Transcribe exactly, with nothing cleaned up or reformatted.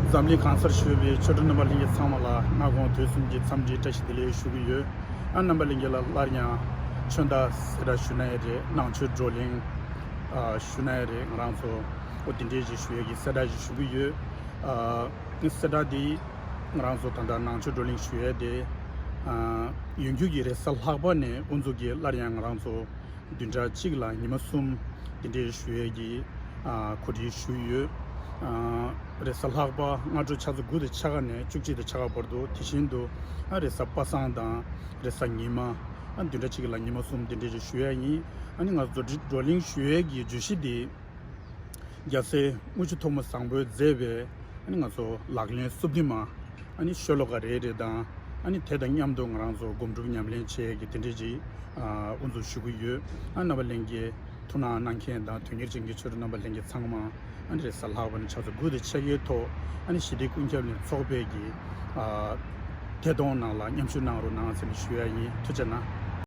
འཛམ་གླིང་གང་སར་བཞུགས་པའི་ཆོས་གྲོགས་རྣམ་པ་ལྷན་རྒྱས་ཚང་མ་ལ་སྔ་དགོང་དུས་གསུམ་གྱི་འཚམས་འདྲིའི་བཀྲ་ཤིས་བདེ་ལེགས་ཞུ་གི་ཡོད། ཨ་རྣམ་པ་ལྷན་རྒྱས་ལ་སླར་ཡང་ཆོས་དང་གསལ་བསྒྲགས་ཞུ་ན་ཡང་རེད། ནང་ཆོས་བགྲོ་གླེང་ཨ་ཞུ་ན་ཡང་རེད། ང་རང་ཚོ་འོ་དེ་འདྲས་ཞིག་ཞུ་ཡས་ཀྱི་གསལ་བསྒྲགས་ཞིག་ཞུ་གི་ཡོད། ཨ་གསལ་བསྒྲགས་འདི་ང་རང་ཚོ་ད་ལྟ་ནང་ཆོས་བགྲོ་གླེང་ཞུ་ཡས་དེ་ཨ་ཡོང་རྒྱུ་གི་རེས་གཟའ་ལྷག་པ་ནས་དབུ་འཛུགས་ཀྱིས་སླར་ཡང་ང་རང་ཚོ་བདུན་ཕྲག་གཅིག་ལ་ཉི་མ་གསུམ་དེ་འདྲའི་ཞུ་ཡས་ཀྱི་ཨ་གོ་སྒྲིག་ཞུས་ཡོད། ཨ་རེས་གཟའ་ལྷག་པ་སྔ་དྲོ་ཆུ་ཚོད་དགུ་དང་ཕྱེད་ཀ་ནས་བཅུ་གཅིག་དང་ཕྱེད་ཀ་བར་དུ། དེ་བཞིན་དུ་ཨ་རེས་གཟའ་པ་སངས་དང་རེས་གཟའ་ཉི་མ་ཨ་བདུན་ཕྲག་གཅིག་ལ་ཉི་མ་གསུམ་དེ་འདྲའི་ཞིག་ཞུ་ཡས་ཡིན། ཨ་ནི་ང་ཚོ་བགྲོ་གླེང་ཞུ་ཡས་ཀྱི་བརྗོད་གཞི་འདི་རྒྱལ་སྲས་དངུལ་ཆུ་ཐོགས་མེད་བཟང་པོས་མཛད་པའི་ཨ་ནི་ང་ཚོ་ལག་ལེན་སོ་བདུན་མ་ཨ་ནི་ཤོ་ལོ་ཀ་རེ་རེ་དང་། ཨ་ནི་དེ་དང་མཉམ་དུ་ང་རང་ཚོ་སྒོམ་སྒྲུབ་ཉམས་ལེན་བྱེད་ཡས་ཀྱི་དེ་འདྲས་ཅིག་ཨ་དབུ་འཛུགས་ཞུ་གི་ཡོད། ཨ་རྣམ་པ་ལྷན་རྒྱས་ཐུགས་སྣང་གནང་མཁན་དང་དོན་གཉེར་ཅན་གྱི་ཆོས་གྲོགས་རྣམ་པ་ལྷན་རྒྱས་ཚང་མ་ཨ་ནི་རེས་གཟའ་ལྷག་པ་ནས་ཆུ་ཚོད་དགུ་དང་ཕྱེད་ཀའི་ཐོག་ཨ་ནི་ཞི་བདེ་ཀུན་ཁྱབ་གླིང་ཚོགས་པའི་གི་ཨ་ཐད་གཏོང་ནང་ལ་མཉམ་ཞུགས་གནང་རོགས་གནང་ཟེར་ནས་ཞུ་ཡ་ཡིན། ཐུགས་རྗེ་གནང་།